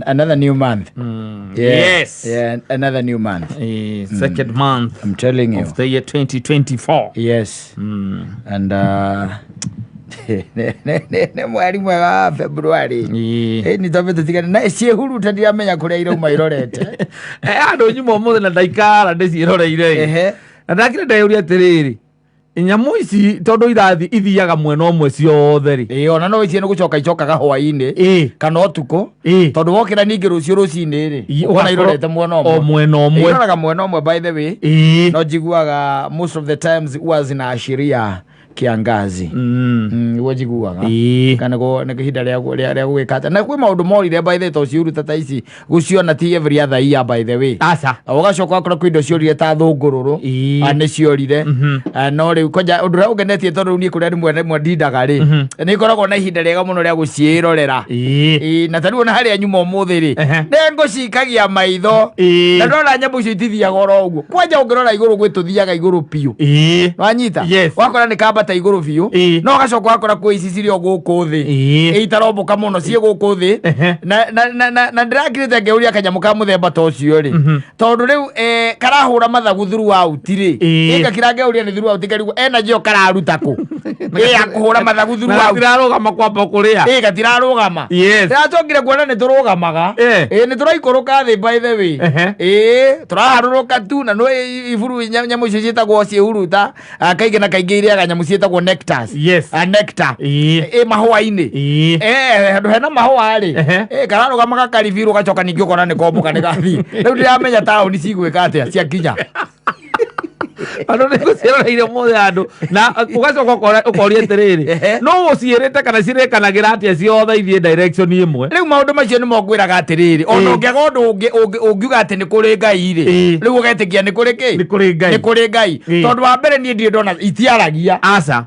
Another new month. Yeah. Yes. Yeah, another new month. Second month I'm telling you. of the year 2024. Yes. And nĩ mweri mwega wa February. Nĩ twambe tũtigane na ciĩhuruta, ndiramenya kũrĩa irauma irorete. Andå nyuma å må thä na ndaikara ndä ciäroreire. Na ndakire ndeyå atä rä rä, nyamå ici tondå irathi ithiaga mwena å mwe ciothe rä. Ĩĩ, ona no icio nĩ gũcoka icokaga hwaĩ-inĩ kana ũtukũ, tondũ wokĩra ningĩ rũciũ rũcinĩ rĩ, ũkona irorete mwena o ũmwe. Mwena å mwe. Iroraga mwena ũmwe, by the way. No njiguaga most of the times huwa zinaashiria kiangazi. Nĩguo njiguaga. Kana nĩ ihinda rĩa gũgĩka atĩa, na kwĩ maũndũ morire, by the way, to ciũruta ta ici gũciona ti every other year, by the way. Aca. Ũgacoka ũgakora kwĩ indo ciorire ta thũngũrũrũ. Ah, nĩ ciorire. Ah, no rĩu kwanja ũndũ ũrĩa ũngenetie, tondũ rĩu niĩ kũrĩa rĩmwe rĩmwe ndindaga rĩ, nĩ ikoragwo na ihinda rĩega mũno rĩa gũciĩrorera. Ĩĩ, na tarĩu ona harĩa nyuma ũmũthĩ rĩ, nĩ ngũcikagia maitho. Na ndona nyamũ icio itithiaga oro ũguo. Kwanja ũngĩrora igũrũ, gwĩ tũthiaga igũrũ biũ. Wanyita? Yes. Wakora nĩ kambata igũrũ biũ. No ũgacoka wakora kwĩ ici cirĩ o gũkũ thĩ. Ĩ, itarombũka mũno, ciĩ gũkũ thĩ. Na ndĩrakirĩte ngĩũria kanyamũ ka mũthemba ta ũcio rĩ, tondũ rĩu karahũra mathagu throughout rĩ. Ĩngakira ngeuria nĩ throughout, ngarigwo energy ĩyo kararuta kũ ĩ ya kũhũra mathagu na throughout. gatirarå kwamba kå rä a. Ĩ, gatirarũgama. Ndĩracokire kuona nĩ tũrũgamaga. Ĩ, nĩ tũraikũrũka thĩ, by the way. Ĩ, tũraharũrũka tu, na no iburu nyamũ icio ciĩtagwo ciĩhuruta, ah, kaingĩ na kaingĩ irĩaga nyamũ ciĩtagwo nectars. Ah, nectar. Ĩ mahũa-inĩ. Handũ hena mahũa rĩ, kararũgama gakaribirwo, gacoka ningĩ ũkona nĩ komboka, nĩ gathiĩ. Rĩu ndiramenya taũni cigwĩka atĩa ciakinya. Andå nä gå ciäroreire må thä andå na å gacoka å koria atä rä rä, no å ciä rä te kana cirä kanagä ra atä a ciothe ithiä direction ä mwe? Rĩu maũndũ macio nĩmo ngwĩraga atĩrĩrĩ, ona ũngĩaga ũndũ ũngiuga atĩ nĩ kũrĩ Ngai rĩ, rĩu ũgetĩkia nĩ kũrĩ kĩ? Nĩ kũrĩ Ngai. Nĩ kũrĩ Ngai. Tondũ wa mbere, niĩ ndirĩ ndona itiaragia. Aca.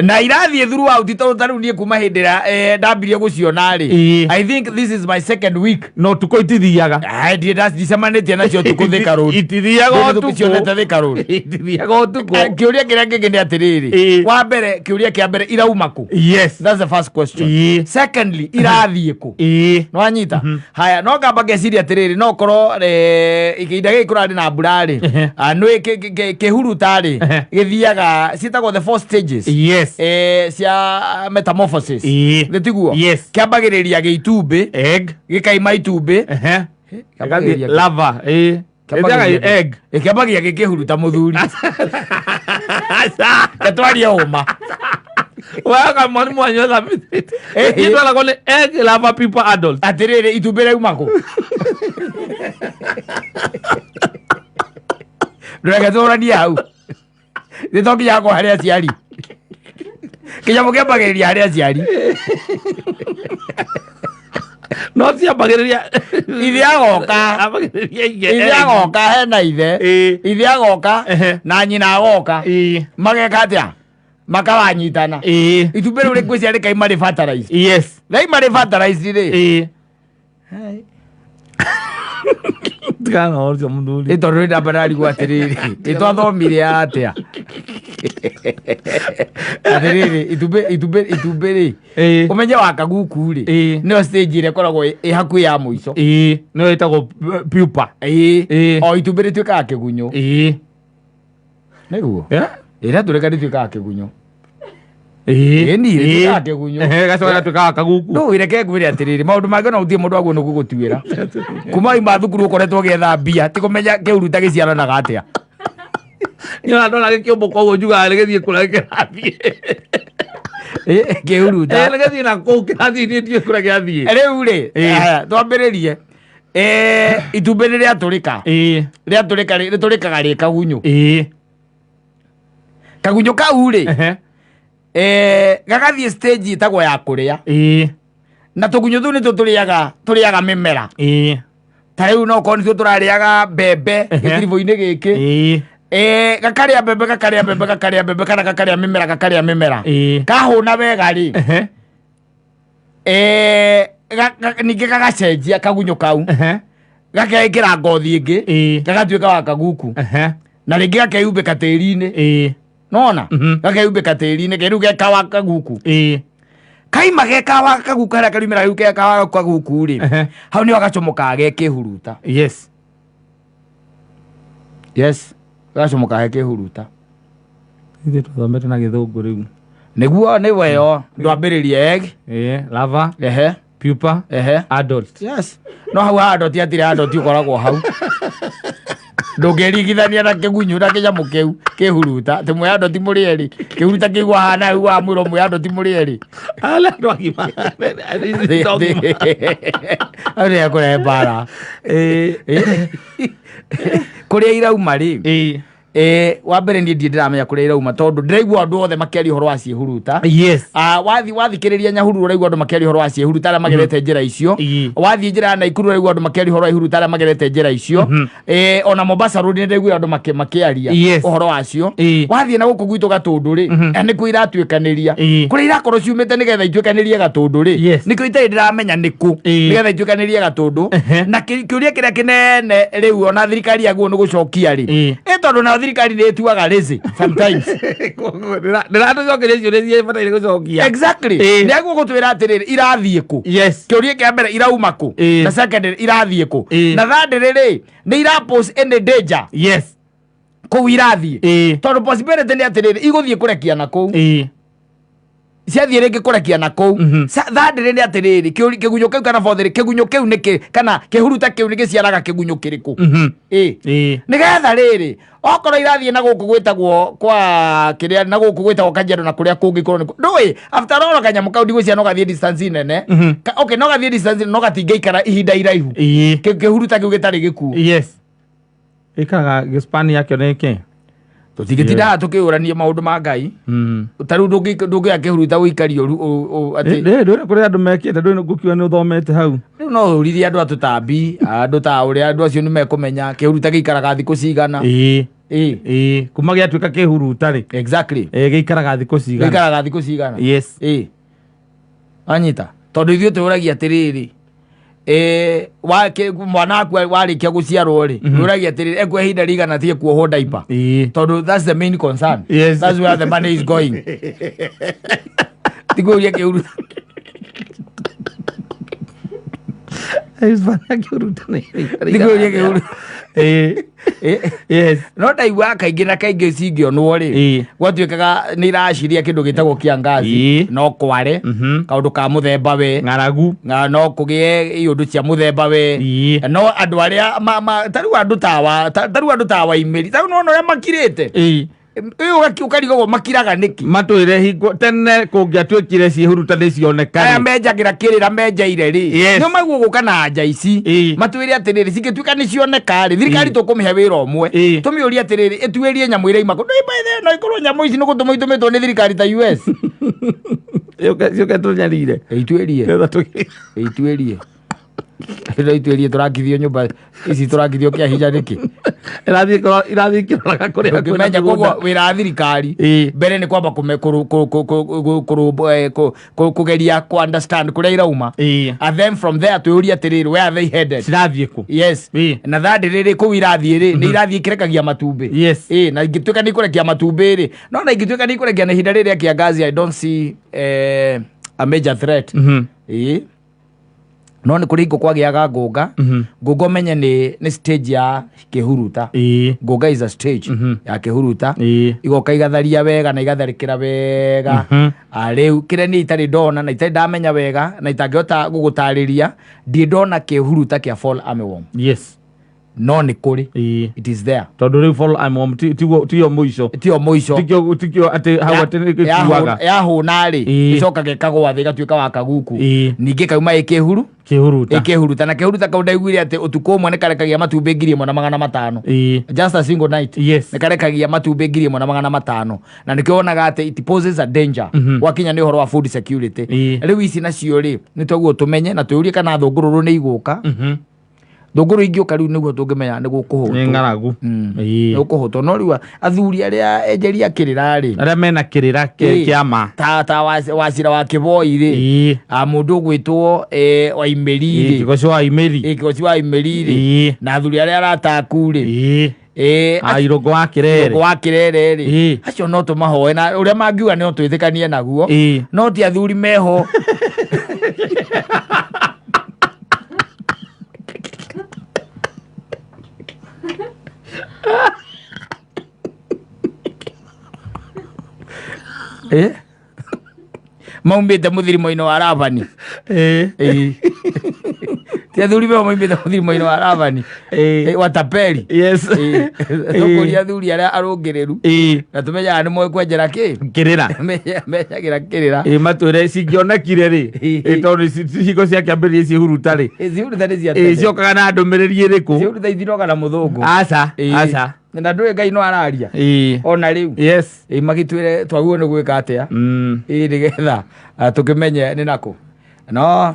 Na irathiĩ throughout, tondũ ta rĩu niĩ kuma hĩndĩ ĩrĩa ndambirie gũciona rĩ, I think this is my second week. No tukå itithiaga. Ai, ndirĩ ndicemanĩtie nacio ũtukũ Thika Road. Itithiaga. Ndirĩ å tũkĩcionete Thika Road. Itithiaga å tukå. Kĩũria kĩrĩa kĩngĩ nĩ atĩrĩrĩ, wa mbere, kĩũria kĩa mbere, irauma kũ? That's the first question. Secondly, irathiĩ kũ? Nĩwanyita? Haya, no ngamba ngeciria atĩrĩrĩ, no korwo ihinda gĩkĩ kũrarĩ na mbura rĩ, ah, nĩ kĩhuruta rĩ, gĩthiaga ciĩtagwo the four stages cia metamorphosis. Nĩ tiguo? Yes. Kĩambagĩrĩria gĩitumbĩ, Egg. gĩkaima itumbĩ. Gĩgathiĩ lava. Kĩambagĩrĩria Ĩthiaga egg. Kĩambagia gĩkĩhuruta mũthuri. Aca. Getwarie ũma. Waka mwalimu wanyu athambithĩtie. Itwaragwo nĩ egg, lava, pupa, adult. Atĩrĩrĩ, itumbĩ rĩauma kũ? Ndũreke tũranie hau, nĩ to nginya kwa harĩ aciari, kĩnyamũ kĩambagĩrĩria harĩ aciari. No ciambagĩrĩria Ithe agoka. Ambagĩrĩria ithe. Ithe agoka hena ithe. Ithe agoka na nyina agoka. Mageka atĩa? Makawanyitana. Itumbĩ rĩu rĩngwĩcia rĩkaima rĩ fertilized. Raima rĩ fertilized rĩ, Tigana na ũcio mũthuri. Nĩ tondũ ndamba ndarigwo atĩrĩrĩ, ĩ twathomire atĩa atĩrĩrĩ, itumbĩ rĩ, ũmenye wa kaguku rĩ, nĩyo stage ĩrĩa ĩkoragwo ĩ hakuhĩ ya mũico. Ĩĩ, nĩyo ĩtagwo pupa. O itumbĩ rĩtuĩkaga kĩgunyũ. Nĩguo? Ĩrĩa tũreka rĩtuĩkaga kĩgunyũ. Ĩni, rĩtuĩkaga kĩgunyũ. Gacoka gatuĩkaga kaguku. No reke ngwĩre atĩrĩrĩ, maũndũ mangĩ ona gũtirĩ mũndũ aguo nĩ gũgũtuĩra. Kuma wauma thukuru ũkoretwo ũgĩetha mbia, ti kũmenya kĩhuruta gĩciaranaga atĩa. Nĩ ndona gĩkĩũmbũka ũguo njugaga nĩ gĩthiĩ kũrĩa kĩrathiĩ. Kĩhuruta. Nĩ gĩthiĩ na kũu kĩrathiĩ, niĩ ndiũĩ kũrĩa gĩathiĩ. Rĩu rĩ, haya, twambĩrĩrie. Itumbĩ nĩ rĩatũrĩka. Rĩatũrĩka rĩ, rĩtũrĩkaga rĩ kagunyũ. Kagunyũ kau rĩ, gagathiĩ stage ĩtagwo ya kũrĩa. Na tũgunyũ tũu nĩtwo tũrĩaga mĩmera. Ta rĩu no korwo nĩtuo tũrarĩaga mbembe gĩtiribũ-inĩ gĩkĩ. Gakarĩa mbembe, gakarĩa mbembe, gakarĩa mbembe, kana gakarĩa mĩmera, gakarĩa mĩmera. Kahũna wega rĩ, ningĩ gagacenjia kagunyũ kau, gakekĩra ngothi ĩngĩ, gagatuĩka wa kaguku, na rĩngĩ gakeyumbĩka tĩri-inĩ. Nona? Gakeyumbĩka tĩri-inĩ, kĩrĩu gekawa kaguku. Kaima ge kawa kaguku harĩa kariumĩra rĩu ke kawa kaguku rĩ, hau nĩho gacomokaga ge kĩhuruta. Yes, gacomokaga ge kĩhuruta. Ithuĩ twathomete na gĩthũngũ rĩu. Nĩguo nĩ weyo ndwambĩrĩria egg. Larva, pupa, adult. Yes, no hau ha adult hatirĩ adult ũkoragwo hau. Ndũngĩringithania na kĩgunyũ na kĩnyamũ kĩu kĩhuruta atĩ mwĩ adult mũrĩ erĩ, kĩhuruta kĩu wahana hau wamwĩrwo mwĩ adult mũrĩ erĩ. Ala andũ agima. Hau nĩ ekũrehe mbara. Kũrĩa irauma rĩ, wa mbere niĩ ndirĩ ndĩramenya kũrĩa irauma tondũ ndĩraigua andũ othe makĩaria ũhoro wa ciĩhuruta. Ah, wathi wathikĩrĩria Nyahururu ũraigua andũ makĩaria ũhoro wa ciĩhuruta arĩa magerete njĩra icio. Wathiĩ njĩra ya Naikuru ũraigua andũ makĩaria ũhoro wa ihuruta arĩa magerete njĩra icio. Ona Mombasa Road nĩ ndaiguire andũ makĩaria ũhoro wacio. Wathiĩ na gũkũ gwitũ Gatũndũ rĩ, nĩkuo iratuĩkanĩria. Kũrĩa irakorwo ciumĩte nĩgetha ituĩkanĩrie Gatũndũ rĩ, nĩkĩo itarĩ ndĩramenya nĩkũ nĩgetha ituĩkanĩrie Gatũndũ. Na kĩũria kĩrĩa kĩnene rĩu ona thirikari yaguo nĩ gũcokia rĩ, tondũ nayo thirikari nĩ ĩtuaga lazy sometimes. Ndĩratũcokeria ciũria iria ibataire gũcokia. Exactly. Nĩ aguo gũtwĩra atĩrĩrĩ, irathiĩ kũ? Kĩũria kĩa mbere, irauma kũ? Na second, irathiĩ kũ? Na third rĩ, nĩ ira pose any danger kũu irathiĩ? Tondũ possibility nĩ atĩrĩrĩ, igũthiĩ kũrekia na kũu. Ciathiĩ rĩngĩ kũrekia na kũu. Third rĩ, nĩ atĩrĩrĩ, kĩgunyũ kĩu kana fourth rĩ, kĩgunyũ kĩu nĩkĩ kana kĩhuruta kĩu nĩ gĩciaraga kĩgunyũ kĩrĩkũ? Nĩgetha rĩrĩ, okorwo irathiĩ na gũkũ gwĩtagwo kwa kĩrĩa na gũkũ gwĩtagwo Kajiado na kũrĩa kũngĩ korwo nĩ ndũĩ, after all kanyamũ kau ndigwĩciria no gathiĩ distance nene. Okay, no gathiĩ distance no gatingĩikara ihinda iraihu. Kĩhuruta kĩu gĩtarĩ gĩkuũ. Yes, ĩkaraga gĩspani yakĩo nĩ kĩ? Tũtingĩtinda haha tũkĩũrania maũndũ ma Ngai. Ta rĩu ndũngĩoya kĩhuruta ũikarie atĩ Ndũĩ kũrĩ andũ mekĩte, ndũĩ ngũkiuga nĩ ũthomete hau. Rĩu no ũririe andũ a tũtambi, andũ ta ũrĩa andũ acio nĩ mekũmenya kĩhuruta gĩikaraga thikũ cigana. Ĩĩ, kuma gĩatuĩka kĩhuruta rĩ, gĩikaraga thikũ cigana? Gĩikaraga thikũ cigana? Anyita tondũ ithuĩ tũragia atĩrĩrĩ, mwana waku warĩkia gũciarwo rĩ, ũragia atĩrĩrĩ, ekua ihinda rĩigana atige kuohwo diaper? Tondũ that's the main concern. That's where the money is going. Tikũria kĩhuruta. Gĩspani ya kĩhuruta nĩ Tikũria kĩhuruta. No ndaigua kaingĩ na kaingĩ cingĩonwo rĩ, gwatuĩkaga nĩ iraciria kĩndũ gĩtagwo kiangazi. No kware kaũndũ ka mũthemba we ng'aragu. Na no kũgĩe iũndũ cia mũthemba we. No andũ arĩa ta rĩu andũ ta ta rĩu andũ ta Waimĩri, ta rĩu nĩwona ũrĩa makirĩte. Ũyũ ũkarigagwo makiraga nĩkĩ. Matwĩre hingo tene kũngĩatuĩkire ciĩhuruta nĩ cioneka Aya rĩ. Menjagĩra kĩrĩra menjeire rĩ, nĩ maguo gũka na anja ici. Matwĩre atĩrĩrĩ, cingĩtuĩka nĩ cioneka rĩ, thirikari tũkũmĩhe wĩra ũmwe. Tũmĩũrie atĩrĩrĩ, ĩtuĩrie nyamũ iraima kũ. Ndũĩ, by the way, no ikorwo nyamũ ici nĩ gũtũmwo itũmĩtwo nĩ thirikari ta US. Ciũke tũnyarire. Ĩituĩrie. Nĩgetha Ĩituĩrie. No ituĩrie tũrakithio nyũmba ici, tũrakithio kĩa hinya nĩkĩ? Irathiĩ ikĩroraga kũrĩa kwĩna Ũngĩmenya mĩgũnda. koguo wĩra wa thirikari mbere nĩ kwamba kũgeria kũ understand kũrĩa irauma. And then from there twĩũrie atĩrĩrĩ, where are they headed? Cirathiĩ kũ? Yes. Na third rĩrĩ, kũu irathiĩ rĩ, nĩ irathiĩ ikĩrekagia matumbĩ? Na ingĩtuĩka nĩ ikũrekia matumbĩ rĩ, no na ingĩtuĩka nĩ ikũrekia na ihinda rĩrĩ rĩa kiangazi, I don't see a major threat. No nĩ kũrĩ hingo kwagĩaga ngũnga. Ngũnga ũmenye nĩ stage ya kĩhuruta. Ngũnga is a stage ya kĩhuruta. Igoka igatharia wega na igatharĩkĩra wega. Ah, rĩu kĩrĩa niĩ itarĩ ndona na itarĩ ndamenya wega na itangĩhota gũgũtarĩria, ndirĩ ndona kĩhuruta kĩa fall armyworm. No nĩ kũrĩ. It is there. Tondũ rĩu fall armyworm tiyo mũico. Tiyo mũico. Tikio atĩ hau atĩ nĩ gĩkuaga. Yahũna rĩ, ĩcokaga ĩkagwa thĩ ĩgatuĩka wa kaguku. Ningĩ kauma ĩkĩhuru Kĩhuruta. Ĩkĩhuruta na kĩhuruta kau ndaiguire atĩ ũtukũ ũmwe nĩ karekagia matumbĩ 1500. Just a single night. Nĩ karekagia matumbĩ 1500 na nĩkĩo wonaga atĩ it poses a danger gwakinya nĩ ũhoro wa food security. Rĩu ici nacio rĩ, nĩ twaguo tũmenye na twĩũrie kana thũngũrũrũ nĩ igũka. Thũngũrũ ingĩũka rĩu nĩguo tũngĩmenya nĩ gũkũhũtwo. Nĩ ng'aragu. Nĩ gũkũhũtwo, no rĩu athuri arĩa enjeri a kĩrĩra rĩ, arĩa mena kĩrĩra kĩama, ta Wacira wa Kĩboi rĩ, mũndũ ũgwĩtwo Waimĩri rĩ, Kĩgoci wa Imĩri. Kĩgoci wa Imĩri rĩ, na athuri arĩa arataku rĩ. Ĩĩ, A Irũngũ wa Kĩrere. Irũngũ wa Kĩrere rĩ, Ĩĩ. acio no tũmahoe na ũrĩa mangiuga no twĩtĩkanie naguo. Ĩĩ. No ti athuri meho. Eh? Maumĩte mũthirimo-inĩ wa Labani. Ĩĩ. Ĩĩ. Ti athuri meho maumĩte mũthirimo-inĩ wa Labani. Ĩĩ. Ĩ, watapeli. Yes. Ĩĩ. Tũkũria athuri arĩa arũngĩrĩru Ĩĩ. na tũmenyaga nĩ moĩ kwenjera kĩ. Kĩrĩra. Mejagĩra kĩrĩra. Ĩĩ matwĩre cingĩonekire rĩ. Ĩĩ. Ĩĩ tondũ hingo cia kĩambĩrĩria ciĩhuruta rĩ. Ĩ, cihuruta nĩ cia Ĩĩ tene. ciokaga na ndũmĩrĩri ĩrĩkũ? Cihuruta ithinoga na mũthũngũ. Aca. Ĩĩ. Aca. Na ndũĩ Ngai no araria. Ĩĩ. Ona rĩu. Yes. Ĩ, magĩtwĩre twagĩrĩirwo nĩ gwĩka atĩa. Ĩ, nĩgetha tũkĩmenye nĩ nakũ. No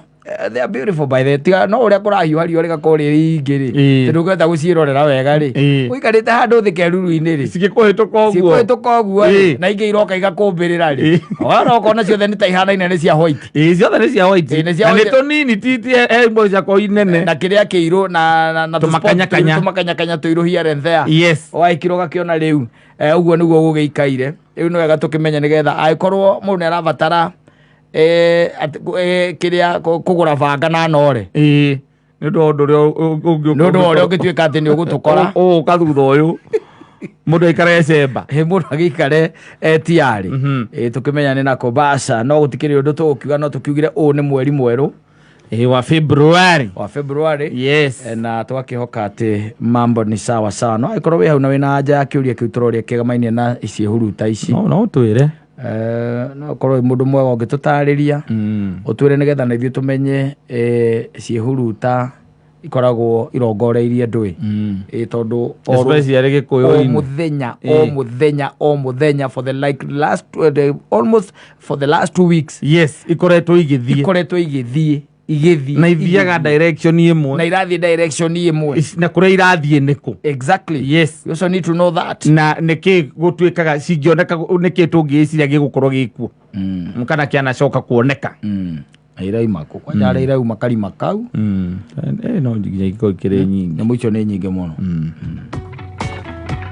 they are beautiful by the tiga no ũrĩa kũrahiũha riũa rĩgakorwo rĩ rĩingĩ rĩ. Ĩĩ. Tondũ ũngĩhota gũciĩrorera wega rĩ. Ĩĩ. Ũikarĩte handũ thĩ keruru-inĩ rĩ. Cigĩkũhĩtũka ũguo. Cikũhĩtũka ũguo rĩ. Ĩĩ. Na ingĩ iroka igakũmbĩrĩra rĩ. Ĩĩ. Ona ũkona ciothe nĩ ta ihanaine nĩ cia white. Ĩĩ ciothe nĩ cia white. Ĩĩ, nĩ cia Na nĩ white. tũnini ti ti he imwe ciakorwo inene. Na kĩrĩa kĩirũ na tũ spot Tũmakanyakanya. tũirũ, tũmakanyakanya tũirũ here and there. Yes. Waikira ũgakĩona rĩu ũguo nĩguo gũgĩikaire. Rĩu nĩ wega tũkĩmenye nĩgetha angĩkorwo mũndũ nĩ arabatara kĩrĩa kũgũra banga na nore. Ĩĩ. Nĩ ũndũ wa ũndũ ũrĩa ũngĩ Nĩ ũndũ wa ũrĩa ũngĩtuĩka atĩ nĩ ũgũtũkora. Ũgũka thutha ũyũ. Mũndũ aikare ecemba. Ĩ, mũndũ agĩikare tiarĩ. Ĩ, tũkĩmenya nĩ nako baca no gũtikĩrĩ ũndũ tũgũkiuga no tũkiugire ũũ nĩ mweri mwerũ. Ĩĩ wa February. Wa February. Yes. Na twakĩhoka atĩ mambo ni sawa sawa. No angĩkorwo wĩ hau na wĩna anja ya kĩũria kĩu tũroria kĩgamainie na ciĩhuruta ici. No no ũtwĩre. No ũkorwo wĩ mũndũ mwega ũngĩtũtarĩria. Ũtwĩre nĩgetha na ithuĩ tũmenye ciĩhuruta ikoragwo irongoreirie ndũĩ. Ĩ, tondũ Especially o Gĩkũyũ-inĩ. mũthenya, o mũthenya, o mũthenya for the like last, the, almost for the last 2 weeks. Yes, ikoretwo igĩthiĩ. Ikoretwo igĩthiĩ, igĩthiĩ. Na ithiaga direction ĩmwe. Na irathiĩ direction ĩmwe. Na kũrĩa irathiĩ nĩkũ? Exactly. Yes. You also need to know that. Na nĩkĩ gũtuĩkaga cingĩoneka nĩkĩ tũngĩĩciria gĩgũkorwo gĩkuo? Kana kĩanacoka kuoneka. Na irauma kũ? Kwanja harĩa irauma karima kau. No nginya ikorwo ikĩrĩ nyingĩ. Nyamũ icio nĩ nyingĩ mũno.